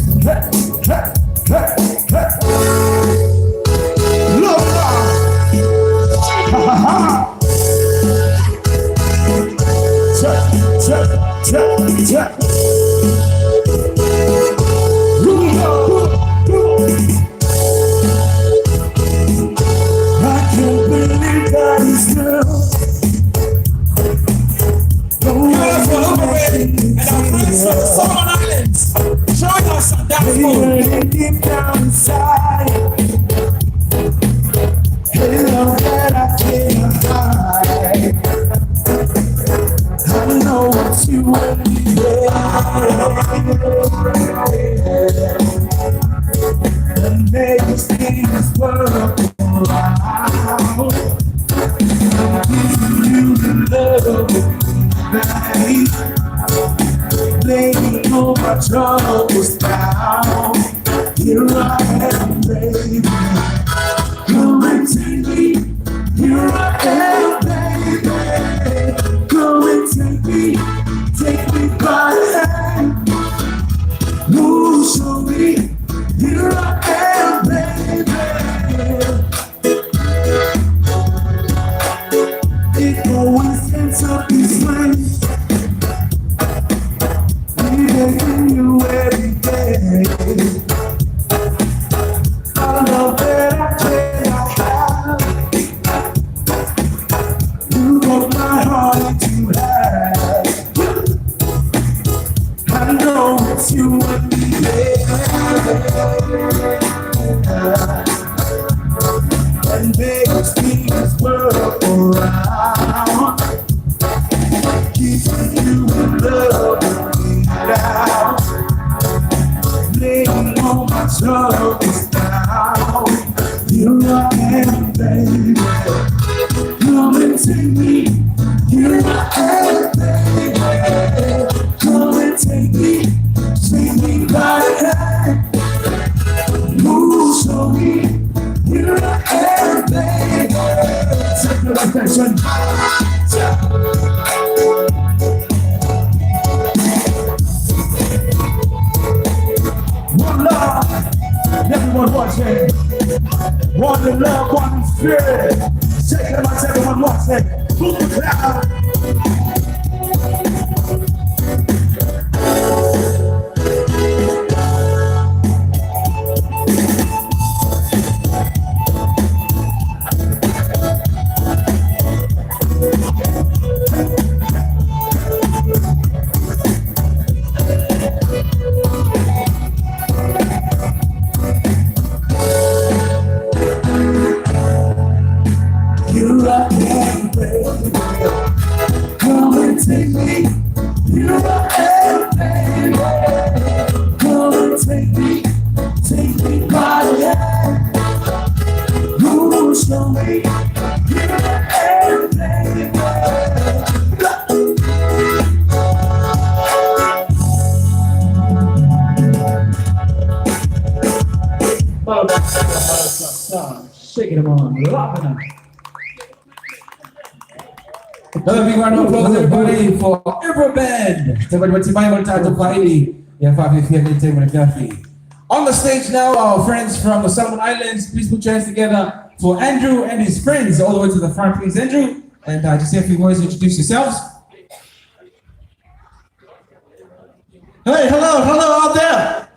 Love it up. Ha ha ha. Check, check, check, check. I can't believe that it's true. Give it up for Ibra Band and our friends from the Solomon Islands, showing us some dance moves. Deep down inside, hey, love that I can't hide. I know what you want me there. And makes things work out. Giving you the love of the night, laying all my troubles down. Here I am, baby. Come and take me. Here I am, baby. Come and take me by the hand. Ooh, show me Spin this world around. Keeping you in love with me now. Laying all my troubles down. Here I am, baby. Come and take me. Here I am, baby. Come and take me. Take me by the hand. Move show me. Here I am, baby. Take me like that, son. One love, everyone watching. One love, one spirit. Shake it up, everyone watching. Move the crowd. Here I am, baby. Come and take me. Here I am, baby. Come and take me. Take me by the hand. Move slowly. Here I am, baby. Shaking them on, loving them. Another big round of applause, everybody, for Ibra Band. On the stage now, our friends from the Solomon Islands. Please put your hands together for Andrew and his friends, all the way to the front, please, Andrew. And just say a few words, introduce yourselves. Hey, hello, hello out there.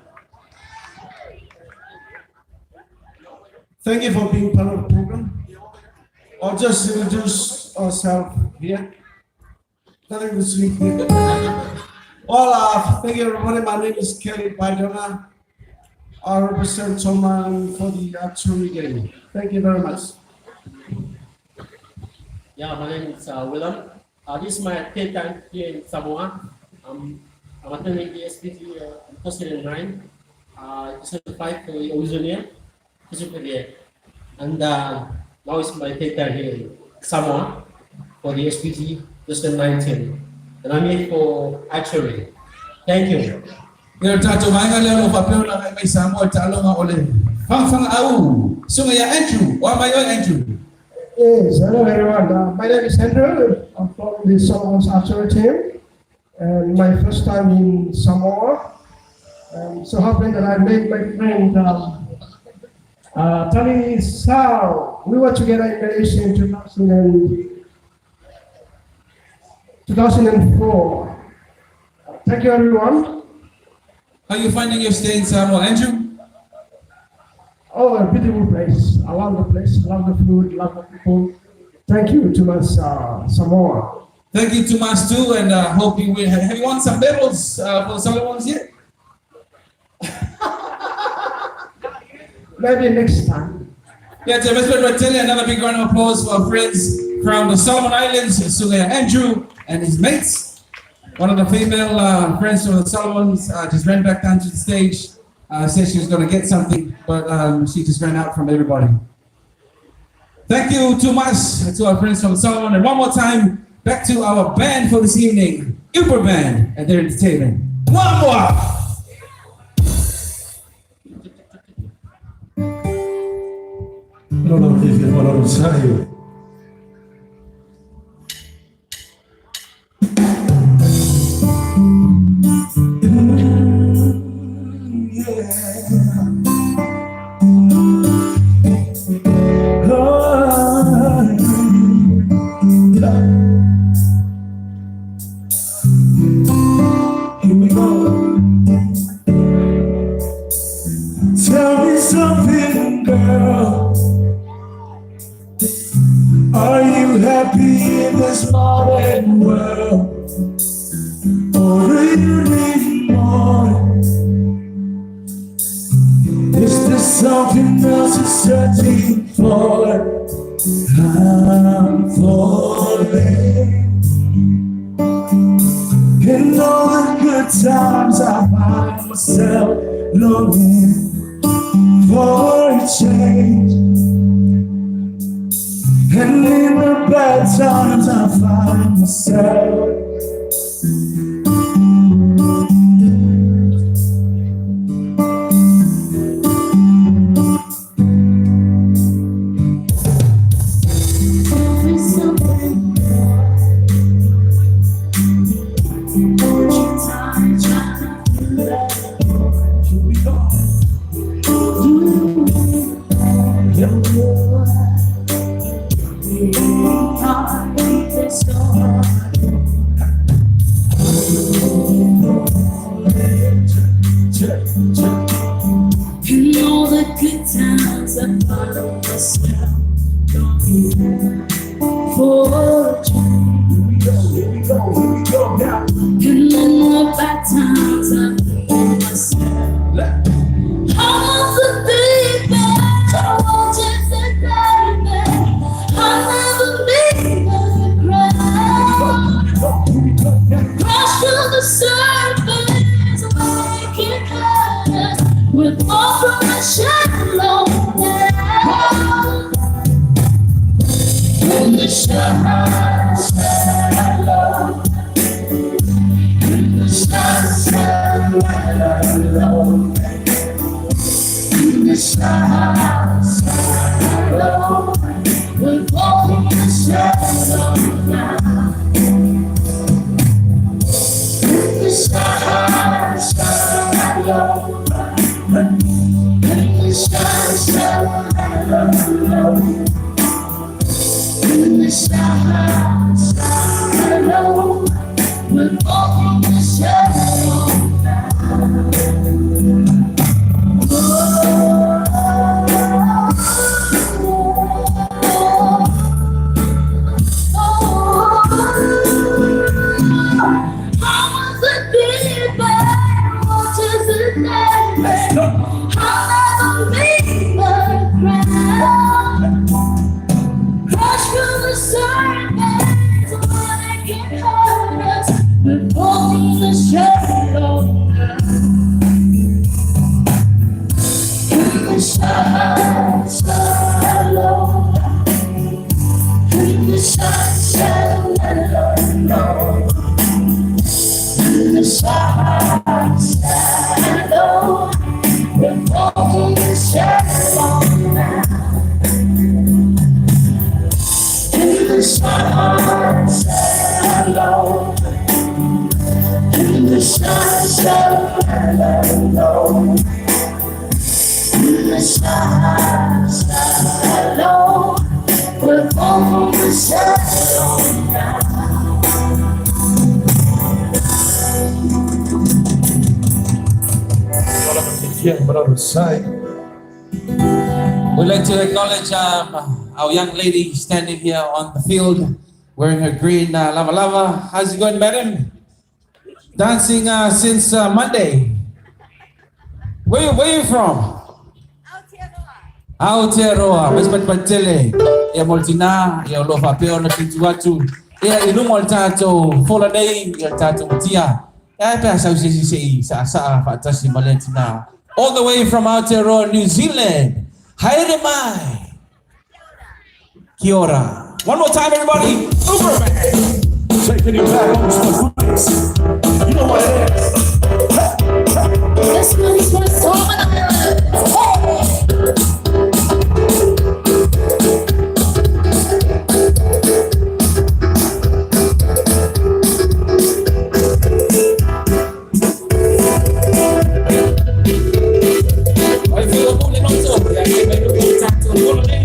Thank you for being part of the program. I'll just introduce ourselves here. Nothing to see here. Well, thank you everybody. My name is Kelly Baidona. I represent Toman for the archery game. Thank you very much. Yeah, my name is Willem. This is my third time here in Samoa. I'm attending the SPT 2009, 2005 for the Ozonia, Physically. And now it's my third time here in Samoa for the SPT 2019. And I'm here for archery. Thank you. Ia tatou vaega lea o lo o faapea ona agai mai Samoa i taaloga o le fagafagaau. Susuga ia Andrew, o a mai oe Andrew. Yes, hello everyone. My name is Andrew. I'm from the Samoa's archery team, and my first time in Samoa. So happened that I met my friend Tony Sao. We were together in Malaysia in 2004. Thank you, everyone. How are you finding your stay in Samoa, Andrew? Oh, a beautiful place. I love the place. Love the food. Love the people. Thank you to us, Samoa. Thank you to Mas too, and hope you win. Have you won some medals for the Solomons yet? Maybe next time. Yeah, to Mr. Ratele, another big round of applause for our friends from the Solomon Islands, Sulia Andrew and his mates. One of the female friends from the Solomons just ran back down to the stage, said she was going to get something, but she just ran out from everybody. Thank you to us, to our friends from Solomon, and one more time, back to our band for this evening, Uber Band and their entertainment. One more! No, no, no, no, Here we go. Tell me something, girl. Are you happy in this modern world? Or do you need more? Is there something else you're searching for? I'm falling. In all the good times, I find myself longing for a change. And in the bad times, I find myself. In all the good times, I find myself longing for a change. Here we go, here we go now. And in the bad times, I find myself. I'm the deep end, I want you to dive in. I never leave the ground. Crash to the surface, making us with all from the shallow now. In the shallow, shallow, in the shallow, shallow, in the shallow, shallow, we're all in the shallow now. In the shallow, shallow, in the shallow, shallow, in the shallow, shallow, we're all in the shallow now. Shallow, shallow, in the shallow, shallow, we're walking the shallow now. In the shallow, shallow, in the shallow, shallow, in the shallow, shallow, we're walking the shallow now. We'd like to acknowledge our young lady standing here on the field wearing her green lava lava. How's it going, madam? Dancing since Monday. Where you from? Aotearoa. Aotearoa. Patele. Ia moltina, ia alofa peo na tutu atu. Ia ilungo o le tātou fola nei, ia le tātou matia. Ia pea sau se se i sa sa whaatasi ma le tina. All the way from Aotearoa, New Zealand. Haere mai. Kia ora. One more time, everybody. Uberman. Taking it back on to the roots. You know what it is. This one is for Solomon Islands. Hey! Ai feel mule no so. Ia ke me lu tātou fola nei.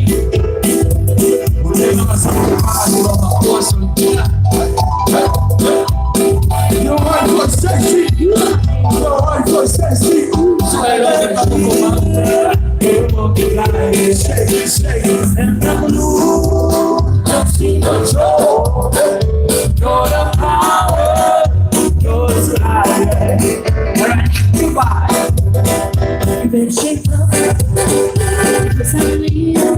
You're right for sexy. You're right for sexy. Shake it, shake it. And I'm losing control. You're the power. You're the sky. All right, goodbye. You better shape up. 'Cause I'm leaving.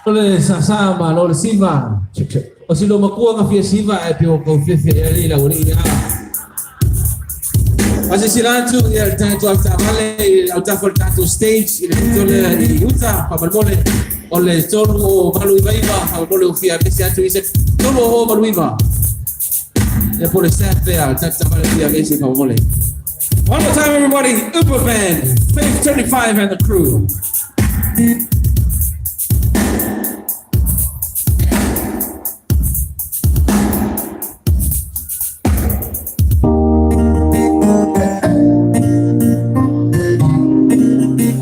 Le sasa ma lo le siva. O si lo makua nga fia siva e pio ko fia fia e la uri ya. Ase silantu ya el tanto alta vale alta for tanto stage ile tole i uta pa malmole o le tolu o malu iva iva pa malmole o fia mesi atu ise tolu o malu iva. Ya por le al tanto vale fia mesi pa malmole. One more time everybody, Uber Band, Faith 35 and the crew.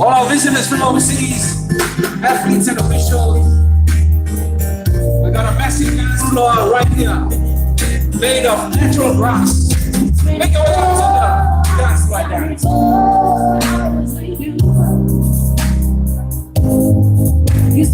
All our visitors from overseas, athletes and officials. We got a massive dance floor right here, made of natural grass. Make your way up to the dance right there. You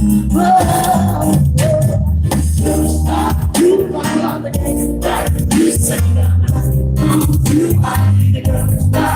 Whoa, girl star, you are the gangster. You say that you are the girl star.